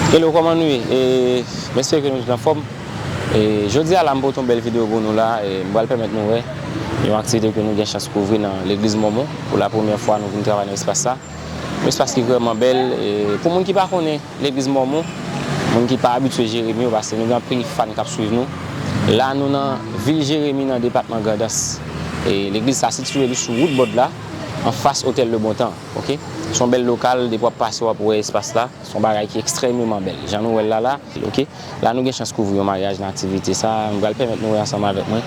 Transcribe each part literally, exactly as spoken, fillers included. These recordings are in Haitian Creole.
Hello, kòman nou ye? E, m espere ke nou tout anfòm. E, jodi a la, m pote yon bèl videyo pou nou la. E, m pral pèmèt nou wè yon aktivite ke nou gen chans kouvri nan legliz Mòmon pou la premyè fwa nou vin travay nan espas sa. Yon espas ki vrèman bèl. E, pou moun ki pa konnen legliz Mòmon, moun ki pa abitye Jeremi yo, paske nou gen anpil fan k ap swiv nou. La, nou nan vil Jeremi, nan depatman Grandans. E, legliz sa sitiye li sou wout Bòd la, anfas Otèl Le Bon Temps, oke? Se yon bèl lokal, depi w ap pase, w ap wè espas la. Se yon bagay ki ekstrèmeman bèl. Jan nou wè l la la, oke? La, nou gen chans kouvri yon maryaj nan aktivite sa. M pral pèmèt nou wè ansanm avèk mwen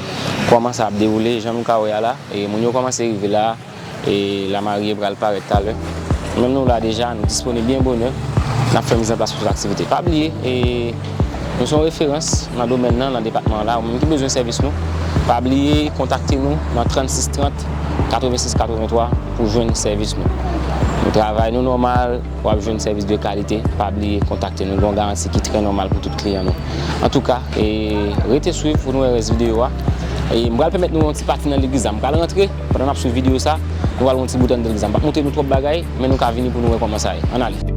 kòman sa ap dewoule, jan nou ka wè a la. E moun yo kòmanse rive la. E lamarye pral parèt talè. Menm nou la deja, nou disponib byen bonè. N ap fè mizanplas pou tout aktivite. Pa bliye, e, nou se yon referans nan domèn nan, nan depatman an la. Ou menm ki bezwen sèvis nou, pa bliye kontakte nou nan trannsis trant, katrevensis katrevenntwa pou jwenn sèvis nou. Nou travay nou nòmal, w ap jwenn sèvis de kalite. Pa bliye kontakte nou, gen yon garanti ki trè nòmal pou tout kliyan nou. Antouka, e, rete swiv pou nou wè rès videyo a. E m pral pèmèt nou yon ti pati nan legliz la. M pral rantre, pandan n ap swiv videyo sa, nou pral wè yon ti bout anndan legliz la. M p ap montre nou twòp bagay, men nou ka vini pou nou wè kòman sa ye. Ann ale.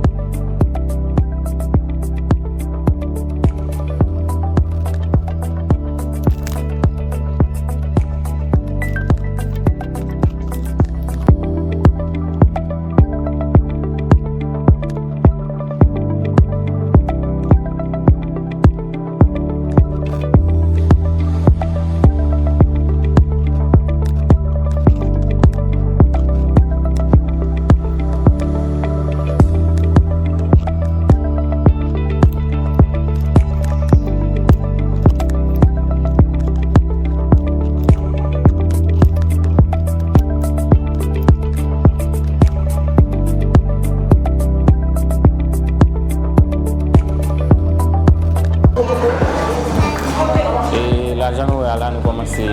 E la, jan nou wè a la, nou kòmanse, e,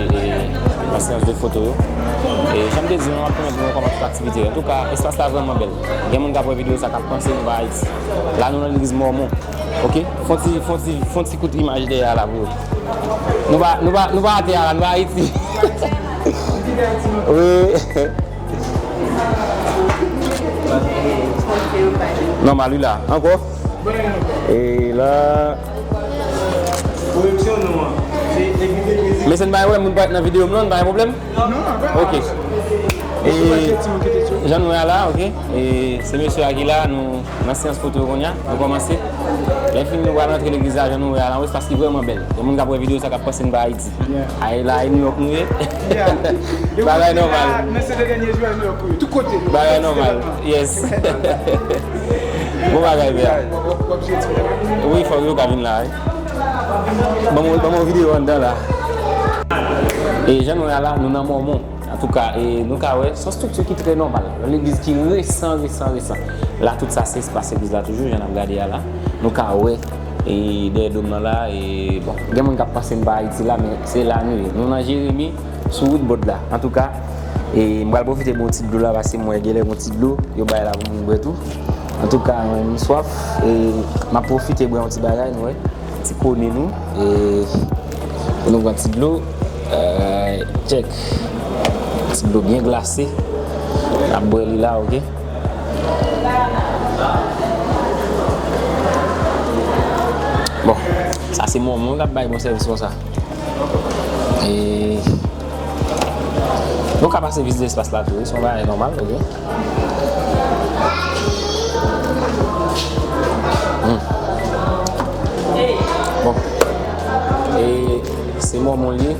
nan seyans de foto yo. E jan m te di nou, n ap pèmèt nou wè kòman tout aktivite. Antouka, espas la vrèman bèl. Gen moun k ap wè videyo sa k ap panse nou pa Ayiti. La, nou nan legliz Mòmon. Oke? Fon ti, fon ti, fon ti kout imaj dèyè a la pou yo. Nou pa, nou pa, nou pa atè a la, nou pa Ayiti. Wi. Nòmal, wi la. Ankò? E la. Koreksyon, non. Se epi de. Mesye, n pa wè moun parèt nan videyo m non, n pa gen pwoblèm? Non, non, non. Oke. E, jan nou wè a la, oke. E se mesye a ki la, nou nan seyans foto yo kounye a, nou kòmanse. Lè fini, nou pral rantre legliz la, jan nou wè a la, yon espas ki vrèman bèl. Gen moun k ap wè videyo sa k ap panse n pa Ayiti. Yeah. Ay, la, e New York nou ye. Yeah. Bagay nòmal. Men se de dènye jou a New York, wi. Tout kote. Bagay nòmal. Yes. Bon bagay, bè. W ap, w ap jwe ti bagay. Wi, fòk yo ka vin la, wi. Ban mwen, ban mwen videyo anndan la. E jan nou wè a la, nou nan Mòmon. Antouka, e, nou ka wè, se yon estrikti ki trè nòmal. Yon legliz ki resan, resan, resan. La, tout sa, se espas legliz la toujou, jan n ap gade a la. Nou ka wè, e, dèyè do m nan la, e, bon, gen moun k ap panse m pa Ayiti la, men se la nou ye. Nou nan Jeremi, sou wout Bòd la. Antouka, e, m pral pwofite bwè yon ti dlo la, paske m wè genlè gon ti dlo, yo bay la pou moun bwè tou. Antouka, mwen, m swaf, e, m ap pwofite bwè yon ti bagay, nou wè. Ti koni nou. E, pou nou pran ti dlo. E, tchèk. Ti dlo byen glase. N ap bwè li la, oke? Bon, sa se Mòmon k ap bay bon sèvis konsa. E, nou ka pase vizite espas la tou, wi, se yon bagay nòmal, oke? Hmm. Bon. E se Mòmon li ye.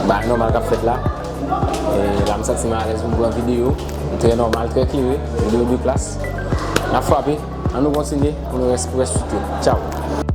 Bagay nòmal k ap fèt la. E la, m santi m alèz pou m pran videyo. Trè nòmal, trè klere. Videyo de klas. N ap frape. Ann nou kontinye pou nou rès, pou rès site. Tchaw.